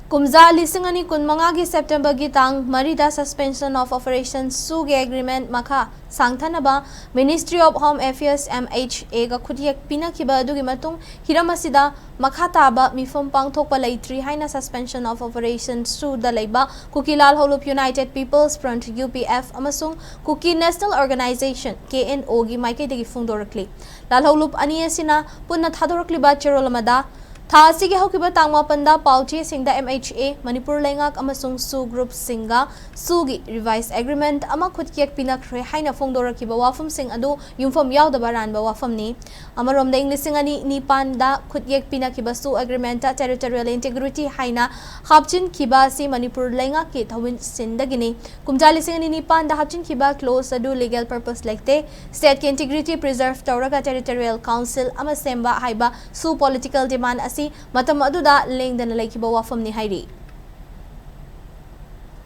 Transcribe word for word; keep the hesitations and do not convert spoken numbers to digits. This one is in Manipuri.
ꯀꯨꯝꯖꯥ ꯂꯤꯁꯤꯡ ꯑꯅꯤ ꯀꯨꯟꯃꯉꯥꯒꯤ ꯁꯦꯞꯇꯦꯝꯕꯔꯒꯤ ꯇꯥꯡ ꯃꯔꯤꯗ Suspension of Operation ꯁꯨꯒꯤ ꯑꯦꯒ꯭ꯔꯤꯃꯦꯟꯠ ꯃꯈꯥ ꯁꯥꯡꯊꯅꯕ Ministry of Home Affairs, M H A ꯒ ꯈꯨꯠꯌꯦꯛ ꯄꯤꯅꯈꯤꯕ ꯑꯗꯨꯒꯤ ꯃꯇꯨꯡ ꯍꯤꯔꯝ ꯑꯁꯤꯗ ꯃꯈꯥ ꯇꯥꯕ ꯃꯤꯐꯝ ꯄꯥꯡꯊꯣꯛꯄ ꯂꯩꯇ꯭ꯔꯤ ꯍꯥꯏꯅ Suspension of Operation ꯁꯨꯗ ꯂꯩꯕ ꯀꯨꯀꯤ ꯂꯥꯜꯍꯧꯂꯨꯞ United People's Front, U P F, ꯑꯃꯁꯨꯡ Kuki National Organisation, K N O ꯒꯤ ꯃꯥꯏꯀꯩꯗꯒꯤ ꯐꯣꯡꯗꯣꯔꯛꯂꯤ꯫ ꯂꯥꯜꯍꯧꯂꯨꯞ ꯑꯅꯤ ꯑꯁꯤꯅ ꯄꯨꯟꯅ ꯊꯥꯗꯣꯔꯛꯂꯤꯕ ꯆꯦꯔꯣꯜ ꯑꯃꯗ, ꯊꯥ ꯑꯁꯤꯒꯤ ꯍꯧꯈꯤꯕ ꯇꯥꯡ ꯃꯥꯄꯟꯗ ꯄꯥꯎ ꯆꯦꯁꯤꯡꯗ M H A, ꯃꯅꯤꯄꯨꯔ ꯂꯩꯉꯥꯛ ꯑꯃꯁꯨꯡ ꯁꯨ ꯒ꯭ꯔꯨꯞꯁꯤꯡꯒ ꯁꯨꯒꯤ ꯔꯤꯚꯥꯏꯁ ꯑꯦꯒ꯭ꯔꯤꯃꯦꯟꯠ ꯑꯃ ꯈꯨꯠꯌꯦꯛ ꯄꯤꯅꯈ꯭ꯔꯦ ꯍꯥꯏꯅ ꯐꯣꯡꯗꯣꯔꯛꯈꯤꯕ ꯋꯥꯐꯝꯁꯤꯡ ꯑꯗꯨ ꯌꯨꯝꯐꯝ ꯌꯥꯎꯗꯕ ꯑꯔꯥꯟꯕ ꯋꯥꯐꯝꯅꯤ꯫ ꯑꯃꯔꯣꯝꯗ, ꯏꯪ ꯂꯤꯁꯤꯡ ꯑꯅꯤ ꯅꯤꯄꯥꯟꯗ ꯈꯨꯠꯌꯦꯛ ꯄꯤꯅꯈꯤꯕ ꯁꯨ ꯑꯦꯒ꯭ꯔꯤꯃꯦꯟꯠꯇ territorial integrity ꯍꯥꯏꯅ ꯍꯥꯞꯆꯤꯟꯈꯤꯕ ꯑꯁꯤ ꯃꯅꯤꯄꯨꯔ ꯂꯩꯉꯥꯛꯀꯤ ꯊꯧꯑꯣꯏꯟꯁꯤꯟꯗꯒꯤꯅꯤ꯫ ꯀꯨꯝꯖꯥ ꯂꯤꯁꯤꯡ ꯑꯅꯤ ꯅꯤꯄꯥꯟꯗ ꯍꯥꯞꯆꯤꯟꯈꯤꯕ ꯀ꯭ꯂꯣꯖ ꯑꯗꯨ ꯂꯤꯒꯦꯜ ꯄꯔꯄꯁ ꯂꯩꯇꯦ꯫ ꯁ꯭ꯇꯦꯠꯀꯤ ꯏꯟꯇꯤꯒ꯭ꯔꯤꯇꯤ ꯄ꯭ꯔꯤꯖꯔꯚ ꯇꯧꯔꯒ ꯇꯦꯔꯤꯇꯣꯔꯤꯌꯦꯜ ꯀꯥꯎꯟꯁꯤꯜ ꯑꯃ ꯁꯦꯝꯕ ꯍꯥꯏꯕ ꯁꯨ ꯄꯣꯂꯤꯇꯤꯀꯦꯜ ꯗꯤꯃꯥꯟꯗ ꯑꯁꯤ ꯃꯇꯝ ꯑꯗꯨꯗ ꯂꯦꯡꯗꯅ ꯂꯩꯈꯤꯕ ꯋꯥꯐꯝꯅꯤ ꯍꯥꯏꯔꯤ꯫